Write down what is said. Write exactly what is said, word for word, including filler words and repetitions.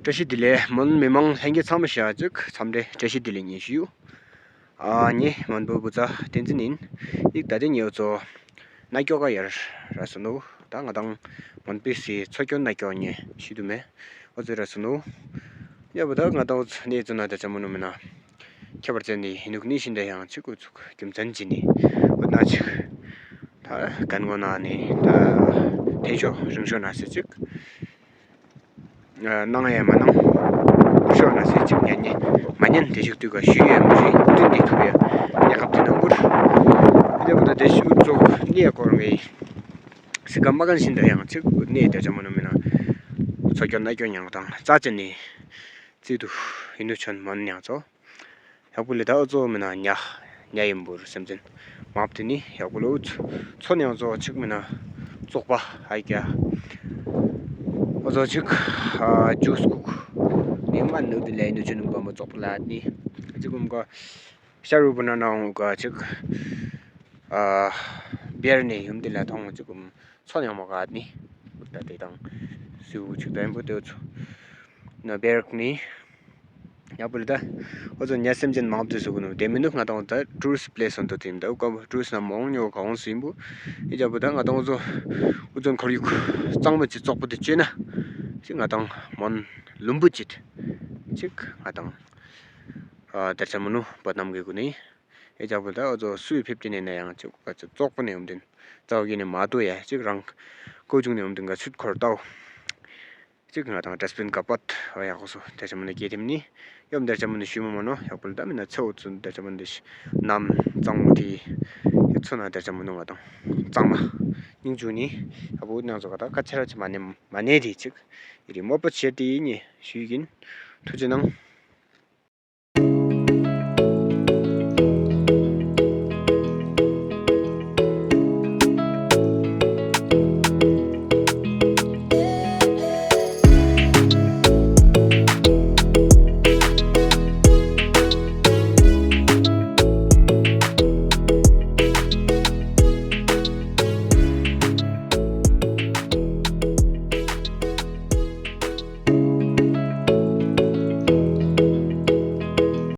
བཀྲ་ཤིས་བདེ་ལེགས། མོན་མི་མང་ལྷན་རྒྱས་ཚང་མ་ཞུ་ཡ་གཅིག་འཚམས་འདྲི་བཀྲ་ཤིས་བདེ་ལེགས་ཉིན་ཞུ། ཨ་ནི་མོན་པོ་བུ་ཚ་བསྟན་འཛིན་ཡིན། ཡིག་ད་ལྟ་ཉེ་བོ་ཚོ་ན་སྐྱོ་ག་ཡར་ར་སོ་ནུ། ད་ང་དང་མོན་པི་སི་ཚོ་སྐྱོ་ན་སྐྱོ་ཉེ་ཞུ་དུ་མེ་འོ་ཚོ་ར་སོ་ནུ། ཡ་བུ་ད་ང་དང་འོ་ཚོ་ནེ་ཚོ་ན་ད་ཅ་མོ་ནུ་མེ་ན་ཁྱད་པར་ཅན་ནི་ཡིན་ནུག་ནི་ཤིན་ད་ཡང་ཅིག་འོ་ཚུགས་རྒྱུ་མཚན་ཅི་ནི་འོ་ན་ཅིག་ད་གན་ངོ་ན་ནི་ད་ཐེ་ཤོ་རིང་ཤོ་ན་སི་ཅིག་གནང་ཡ་མ་གནང་། ཤོར་ན་སེ་གཅིག་ཉན་ཉན་མ་ཉན་དེ་ཞིག་དུས་ཀ་ཞུས་ཡོད་མ་རེད། བསྟུན་དེ་ཐུབ་ཡ་ཉག་ག་དེ་ནང་བུར། དེ་བུ་ད་དེ་ཞུ་ཙོག་ནི་ཡ་སྐོར་ངེས། སི་ཀ་མ་གན་ཤིན་ད་ཡང་གཅིག་ནི་དེ་ཅ་མོ་ནུ་མེ་ན་ཚོ་སྐྱོ་ན་སྐྱོ་ཉང་དང་རྩ་ཅན་ནི་རྩི་དུ་ཡིན་དུ་ཆོན་མོན་ཉང་ཚོ། ཡག་པོ་ལས་ད་འོ་ཚོ་མིན་ན་ཉ་ཉ་ཡིན་པོར་སེམས་ཅན་མ་བབ་དེ་ནི་ཡག་པོ་ལོ་འོ་ཚོ་ཚོ་ནས་འོ་ཚོ་ཆིག་མིན་ན་བཙོག་པ་ཨ་ཀྱ་འོ་ཚོ་ཆིག་ཨ་ཇུས་ཁུག་ནི་མ་ནུ་དེ་ལས་ནུ་ཆུ་ནུ་བ་མོ་བཙོག་པ་ལ་ནི་ཅིག་གུམ་ག་ཤ་རུ་བུ་ན་ན་འོང་ག་ཅིག་ཨ་བེར་ནས་ཡུམ་དེ་ལ་ཐོང་ཅིག་གུམ་ཚོ་ནས་མོ་ག་ནི་ད་དེ་དང་སུ་ཆིག་ད་ཡིན་པོ་དེ་འོ་ཚོ་ན་བེར་ནི། ཡག་པོ་ལས་ད། འོ་ཚོ་ཉ་སེམས་ཅན་མང་པོ་དེ་ཟུག་གི་ནོ་དེ་མི་འདུག་ང་དང་ད་ཊུ་རི་སི་ཊི་པི་ལེ་སི་ཟེར་འདུག་དེ་མི་འདུག་ཀ་བོ་ཊུ་རི་སི་ཊི་ནམ་འོང་ཉོ་ག་འོང་སུ་ཡིན་པོ། ཨི་ཅག་པོ་ད་ང་དང་འོ་ཚོ་འུ་ཚོ་ཁོར་ཡུག་གཙང་མ་ཅིག་བཙོག་པོ་དེ་བཅོས་ན། ཅིག་ང་དང་མོན་ལུམ་བུ་ཅིག་ཅིག་ང་དང་ཨ་དར་ཆ་མོ་ནུ་བ་ནམ་གི་གུ་ནི། ཨི་ཅག་པོ་ད་འོ་ཚོ་སུའི་ཕེབས་ཏེ་ནས་ན་ཡང་ཅིག་ག་ཅིག་བཙོག་པོ་ནས་ཡོང་དེ་ཙའོ་གི་ནས་མ་ཏོ་ཡ་ཅིག་རང་ཀོ་ཅུང་ནས་ཡོང་དེ་ག་ཆུད་ཁོར་ཏའོ། གཅིག་ང་དང་ཌ་སི་པིན་ག་པད་ཡག་སོ་དེ་ཆ་མོ་ནི་སྐྱེ་ཐེམ་ནི་ཡོམ་དེ་ཆ་མོ་ནི་ཞུ་མ་མ་ནོ་ཡག་པོ་ལ་ད་མི་ན་ཚེ་འོ་ཚོ་དེ་ཆ་མོ་ནི་ནམ་གཙང་མོ་དེ་ཡ་ཚོ་ན་དེ་ཆ་མོ་ནི་ང་དང་གཙང་མ་སྙིང་རྗེ་ནི་ཡག་པོ་ནང་ཚོ་ག་ད་ཁ་ཆེ་ར་ཆེ་མ་ནེ་མ་ནེ་དེ་གཅིག་ཡི་རི་མོ་པ་ཆེ་དེ་ནི་ཞུ་ཡིན། ཐུགས་རྗེ་གནང་།